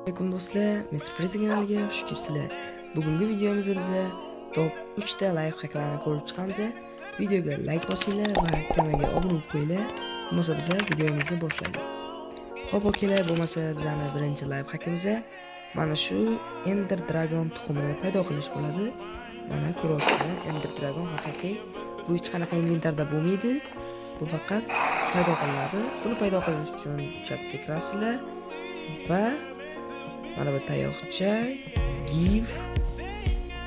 Alaykum, do'stlar, Mr. Freeze kanaliga xush kelibsizlar. Bugungi videomizda biza top 3 ta лайфхак larni ko'rib chiqamiz. Videoga like bosinglar va kanalga obuna bo'lib qo'yinglar. Bo'lmasa, biza videomizni boshlaylik. Xo'p, okalar, bo'lmasa bizani birinchi лайфхак imiz mana shu Ender Dragon tuxumini paydo qilish bo'ladi. Mana, ko'ryapsizlar, Ender Dragon haqiqiy. Bu hech qanaqa inventarda bo'lmaydi. Bu faqat paydo qilinadi. Buni paydo qilish uchun chatga kirasizlar va mana bu tayoqcha give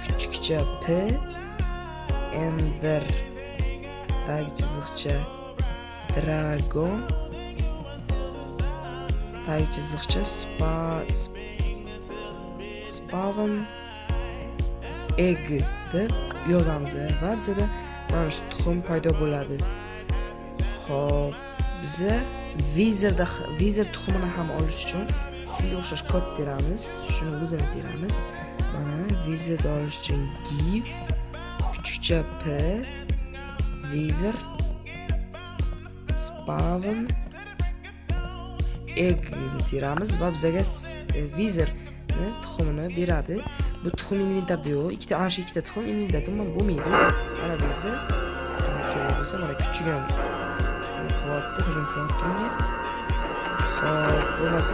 kuchukcha p ender tag chiziqcha dragon tag chiziqcha spawn egg deb yozamiz va bizada mana shu tuxum paydo bo'ladi. Xo'p, biza Witherda Wither tuxumini ham olish uchun shunga o'xshash kod teramiz, shuni o'zini teramiz. Mana, Witherni olish uchun give kuchukcha p Wither spawn egg teramiz va bizaga Witherni tuxumini beradi. Bu tuxum inventarda yo'q. Ikkita, ana shu ikkita tuxum inventarda umuman bo'lmaydi. Mana Wither kerak bo'lsa, mana kuchuk ham qilyapti, hujum qilyapti unga. Xo'p, bo'lmasa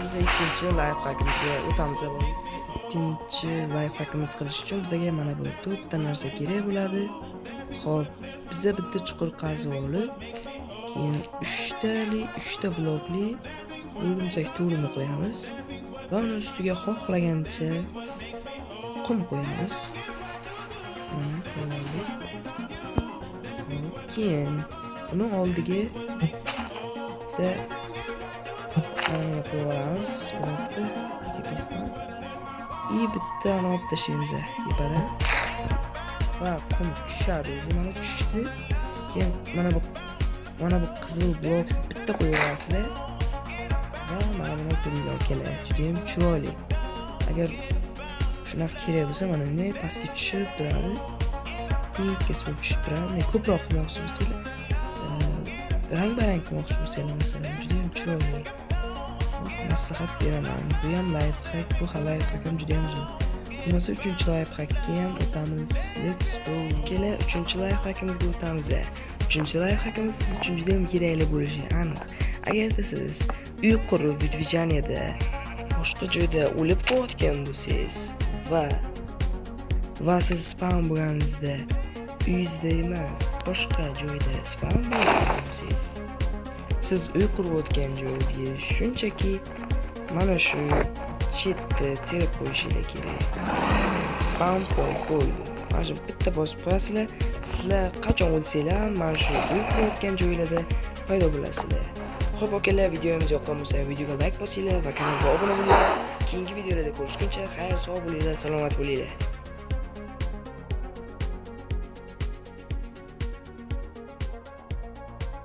biz ikkinchi лайфхак imizga o'tamiz. Ikkinchi лайфхак imiz qilish uchun bizaga mana bu to'rtta narsa kerak bo'ladi. Xo'p, biza bitta chuqur qazib olib, keyin uchta blokli o'rgimchak to'rini qo'yamiz va uni ustiga xohlagancha qum qo'yamiz. Mana, qo'yib oldik. Xo'p, keyin uni oldiga bitta mana qo'yib olamiz blokni, sticky piston, и bittani olib tashlaymiz tepadan va qum tushadi уже, mana tushdi. Keyin mana bu qizil blokni bitta qo'yib olasizlar va mana buni ko'ringlar, akalar, judayam chiroyli. Agar shunaqa kerak bo'lsa, mana bunday pastga tushib turadi, tekis bo'lib tushib turadi. Bunday ko'proq qilmoqchi bo'lsanglar, rang barang qilmoqchi bo'lsanglar, masalan, judayam chiroyli. Maslahat beraman, bu ham лайфхак, bu лайфхак ham judayam zo'r. Bo'lmasa, uchinchi лайфхак ka ham o'tamiz. Let's go, kela, uchinchi лайфхак imizga o'tamiz. Uchinchi лайфхак imiz siz uchun judayam kerakli bo'lishi aniq. Agarda siz uy qurib, движение da boshqa joyda o'lib qolayotgan bo'lsangiz va siz spawn bo'lganingizda uyingizda emas, boshqa joyda spawn bo'lgan bo'lsangiz, siz uy qurayotgan joyingizga shunchaki mana shu chetda terib qo'yishinglar kerak. Spawn point bo'ldi. Mana shu bitta bosib qo'yasizlar, sizlar qachon o'lsanglar ham mana shu uy qurayotgan joylarda paydo bo'lasizlar. Xo'p, akalar, videomiz yoqqan bo'lsa, videoga like bosinglar va kanalga obuna bo'linglar. Keyingi videolarda ko'rishguncha xayr, sog' bo'linglar, salomat bo'linglar.